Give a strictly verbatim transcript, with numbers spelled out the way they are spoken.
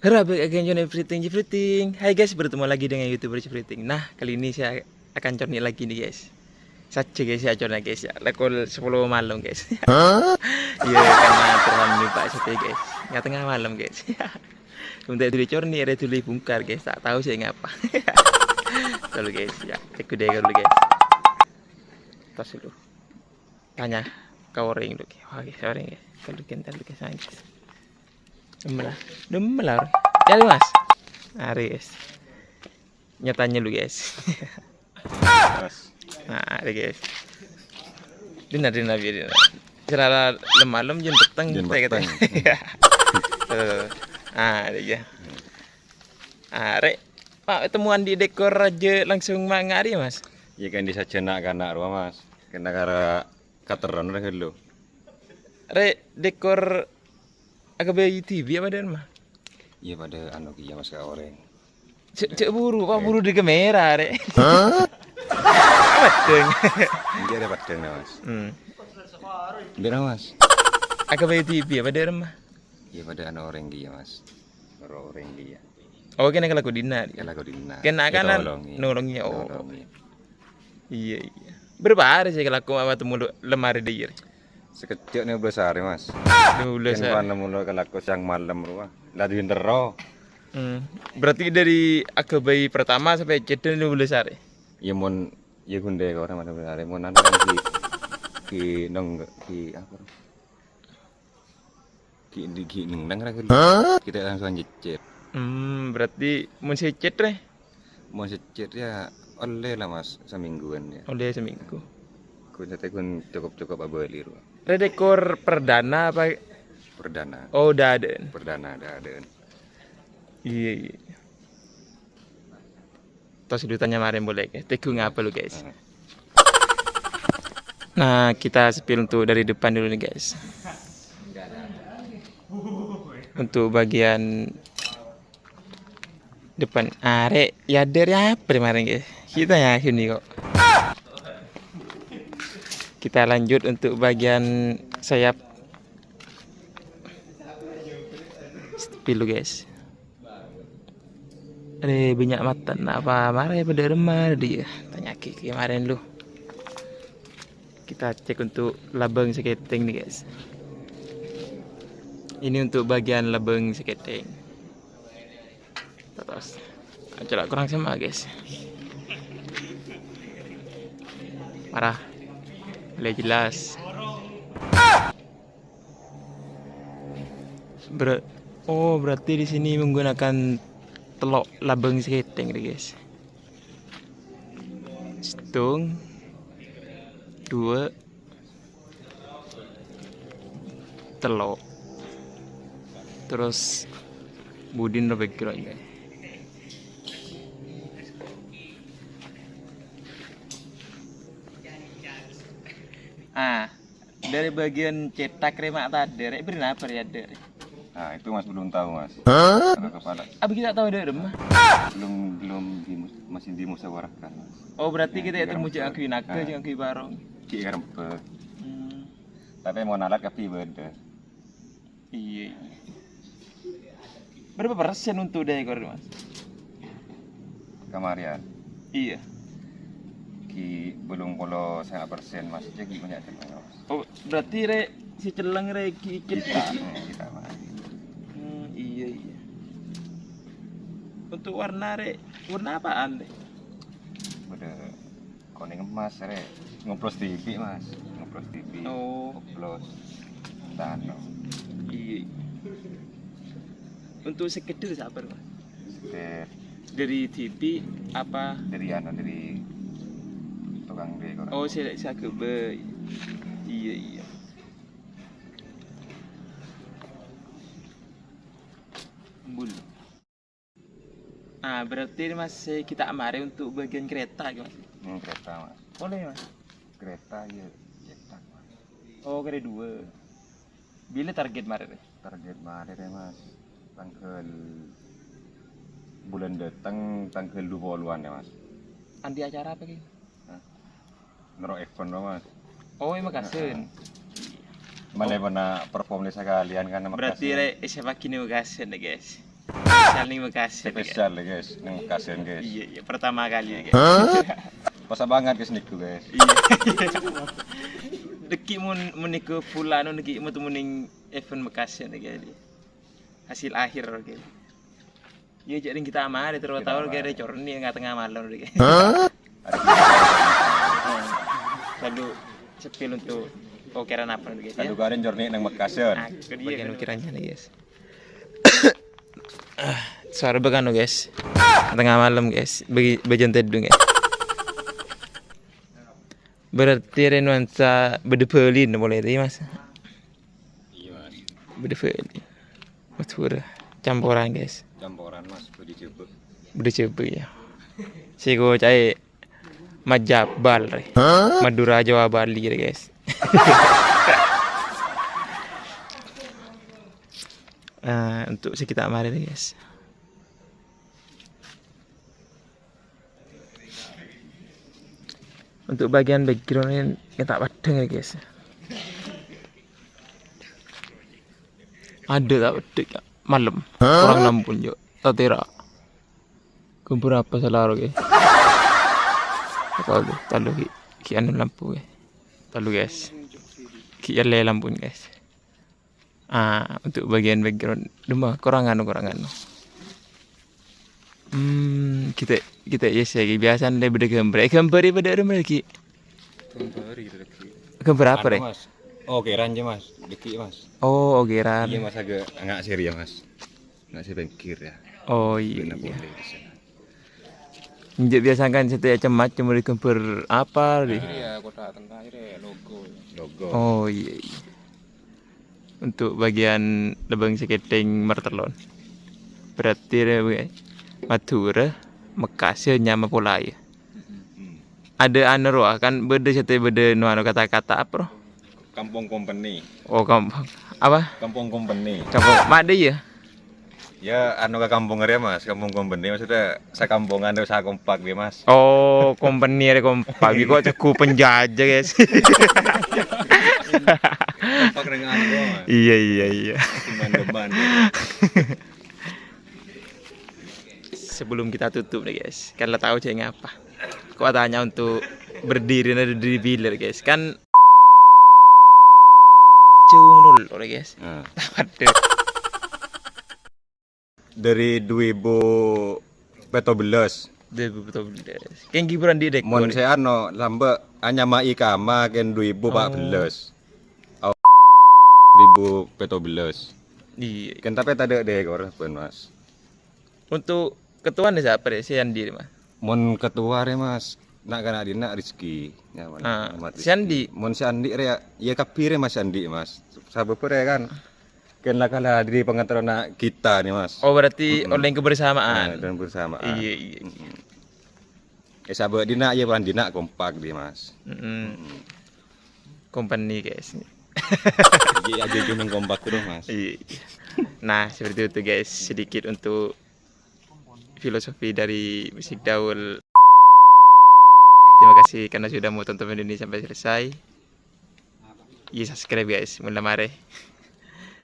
Halo, back again, John Everything Everything. Hai guys, bertemu lagi dengan YouTuber Everything. Nah, kali ini saya akan corni lagi nih guys. Saja guys, ya corni guys ya. Pukul sepuluh malam guys. Iya, karena terlambat Pak Sete guys. Nggak tengah malam guys. Untuk dulu corni, ada dulu bongkar guys. Tak tahu sih ngapa. Dulu guys, ya. Cek dulu guys. Tas dulu. Tanya ke orang dulu. Wah, guys, orang guys. Kalau kita dulu guys, guys. Demel lah. Demel lah. Cari, Mas. Ari, guys. Nyatanya lu, guys. Nah, ari, guys. Dina, dina, dina. Selala lem-malem, jin peteng. Jin peteng. Iya. Tuh. Ah, ada ya. Ah, rek. Pak, temuan di dekor aja langsung mangari, Mas. Iya kan, di sajana kana rowa, Mas. Kena kara kateron rek lu. Rek, dekor Akabay T V apa dan mah? Iya pada anu kiya Mas ka oreng. Cek, cek buru, Pak buru di kamera, rek. Hah? Padeng. Enggak ada padeng nah, Mas. Hmm. Enggak ada, Mas. Akabay T V apa dan mah? Iya pada anu oreng kiya, Mas. Ora oreng kiya. Oh, kena kelaku dina. Kelaku dina. Kena kanan nolongi. Nolongi, oh. Nolongi. Iya, iya. Berapa hari sih kelaku apa temu lu lemari dheyer? Sekejap nih belas hari, Mas. Dua belas hari. Kan mula kelaku siang malam rowa. Lah diwinter ro. Hmm. Berarti dari Akabay pertama sampai cedden dua belas hari. Ya mon ya gunde kok sama dua belas hari. Mon anu kan di di nong di apa? Ki di ki neng neng ra gitu. Hah? Kita langsung cecet. Hmm, berarti mun secet re? Mau secet ya oleh lah, Mas, semingguan ya. Oleh seminggu. Kun sate kun cukup-cukup abali ro. Redekor perdana apa? Perdana. Oh, udah ada. Perdana udah ada. Iya, iya. Tos ditanya maren boleh, guys. Tegung apa lu, guys? Hmm. Nah, kita spill untuk dari depan dulu nih, guys. Untuk bagian depan. Arek, ya dari apa kemarin, guys? Kita yakin nih kok. Kita lanjut untuk bagian sayap. Spill dulu, guys. Ada banyak mata, apa marah ya pada remah dia? Tanya Kiki kemarin lu. Kita cek untuk labang seketing nih, guys. Ini untuk bagian labang seketing. Terus, coba kurang sama, guys. Marah. Lebih jelas. Ber-, oh, berarti di sini menggunakan telok labang seketing, guys. Setung, dua, telok. Terus budin lo background, guys. Ah, dari bagian cetak remak tadi, rek beri apa ya, Dek? Nah, itu Mas belum tahu, Mas. Hah? Karena kepala apa kita tahu dari rumah? Belum, belum di, masih dimusyawarahkan, Mas. Oh, berarti nah, kita ya termuji aku naga, nah, jangan aku barong. Cik rempet. Hmm. Tapi mau nalat kapi beda. Iya, iya. Berapa persen untuk dekor, Mas? Kemarin. Iya. Ki belum polo setengah persen, Mas. Cek banyak cek, Mas. Oh, berarti rek si celeng rek ki ikit. Kita, hmm, kita, Mas. Hmm, iya, iya. Untuk warna rek, warna apaan rek? Udah Koneng emas, rek. Ngoplos tipi, Mas. Ngoplos tipi. Oh. Ngoplos. Tano. Iya. Untuk sekedar sabar, Mas. Sekedar. Dari tipi apa? Dari anu, dari tukang dekor. Oh, saya saya kebe. Iya, iya. Bul. Ah, berarti ini masih kita amare untuk bagian kereta, gitu, Mas? Hmm, kereta, Mas. Boleh, Mas? Kereta, ya, cetak, Mas. Oh, kere dua. Bila target mare, Mas? Target mare, ya, Mas. Tanggal bulan datang, tanggal dua puluhan, ya, Mas. Anti acara apa, gitu? Hah? Nero event, Mas. Oh, emang kasen. Heeh. Malah pernah perform di sekalian kan, emang berarti kasen. Rek, siapa gini kasen, guys? Spesial ning Bekasi, guys. Spesial, guys, ning Bekasi, guys. Iya, iya, pertama kali, guys. Hah? Pas banget, guys, niku, guys. Iya. Deki mun, mun niku pula anu deki mau temu ning event Bekasi, guys. Hasil akhir, guys. Iya, jadi kita amare terus tahu, guys, ada corni tengah-tengah malam, guys. Hah? Lalu sepil untuk ukiran apa, guys, ya? Lalu karen corni nang Bekasi, kan? Aku dia. Bagian ukirannya nih, guys. Suara bekano, guys. Tengah malam, guys. Bagi bajang tedung, guys. Berarti re nuansa bâdâ bâli polè rè, Mas. Iya, Mas. Bâdâ bâli. Madhurâ camporan, guys. Camporan, Mas, bâdâ jhâbâ. Bâdâ jhâbâ, ya. Sèko caè Majabal, rè. Hah? Madura Jawa Bali, rè, guys. Eh, untuk sè kita mari, rè, guys. Untuk bagian background ini, ini tak padang, rè, guys. Ada tak padang, ya? Malam. Hah? Kurang lampu, yo. Tak tera. Kumpul apa salah, oke? Tahu, tahu, ki, ki anu lampu, ya. Tahu, guys. Ki ele lampu, guys. Ah, untuk bagian background, cuma kurang anu, kurang anu. Hmm, kita, kita, ya, saya biasa nih bâdâ gambar. Eh, gambar ini bâdâ gambar lagi. Gambar ini lagi. Gambar apa, anu, rè? Mas. Oh, oke, Ran, ya, Mas. Deki, Mas. Oh, oke, Ran. Iya, Mas, agak, agak seri ya, Mas. Nggak sih pengkir ya. Oh, iya. Bener boleh di sana. Nggak biasa kan setiap macam, cuma di gambar apa, di? Iya, kotak tengah ini logo. Logo. Oh, iya, iya. Untuk bagian lebang seketing martelon. Berarti re-, Madura, Mekkas, ya, nyama pola, ya. Hmm. Ada anu, roh, kan bâdâ sate bâdâ nu anu kata-kata apa, roh? Kampung Kompeni. Oh, kampung. Apa? Kampung Kompeni. Kampung. Made, ya? Ya, anu ka kampung rè, Mas. Kampung Kompeni maksudnya sakampungan tuh, sakompak dia, Mas. Oh, kompeni rè kompak. Kok cegu penjajah, guys. Kompak dengan anu, Mas. Iya, iya, iya. Demen-demen. Sebelum kita tutup nih, guys, kalian tahu saya ngapa? Kok tanya untuk berdiri, ada di pilar, guys. Kan jauh dulu, guys. Hmm. Waduh. Dari dua ribu empat belas. Dua ribu empat belas. Kenggi bulan di dek. Mon se ano, lambe anyama ikama ken dua ribu empat belas. Oh. Au-, dua ribu empat belas. Iya. Ken tapi tadi deh, kor, ben, Mas. Untuk ketua nih siapa, rè? Si Andi, Mas. Mon ketua rè, Mas, nak kana dina Rizky. Ya, Mas. Ah, Ahmad si Andi. Rizky. Mon si Andi rè, ya kabir rè, Mas, si Andi, Mas. Sabab rè kan. Ken la kala di pengaturna kita nih, Mas. Oh, berarti oleh kebersamaan. Nah, dan bersamaan. Iya, iya. Mm-mm. Eh, sabab dina ya, Wan, dina kompak di, Mas. Mm-mm. Mm-mm. Kompeni, guys. Iya, aja cuma kompak terus, Mas. Iya. Nah, seperti itu, guys, sedikit untuk filosofi dari musik gaul. Terima kasih karena sudah mau tonton video ini sampai selesai. Iya, subscribe, guys. Mulai mare.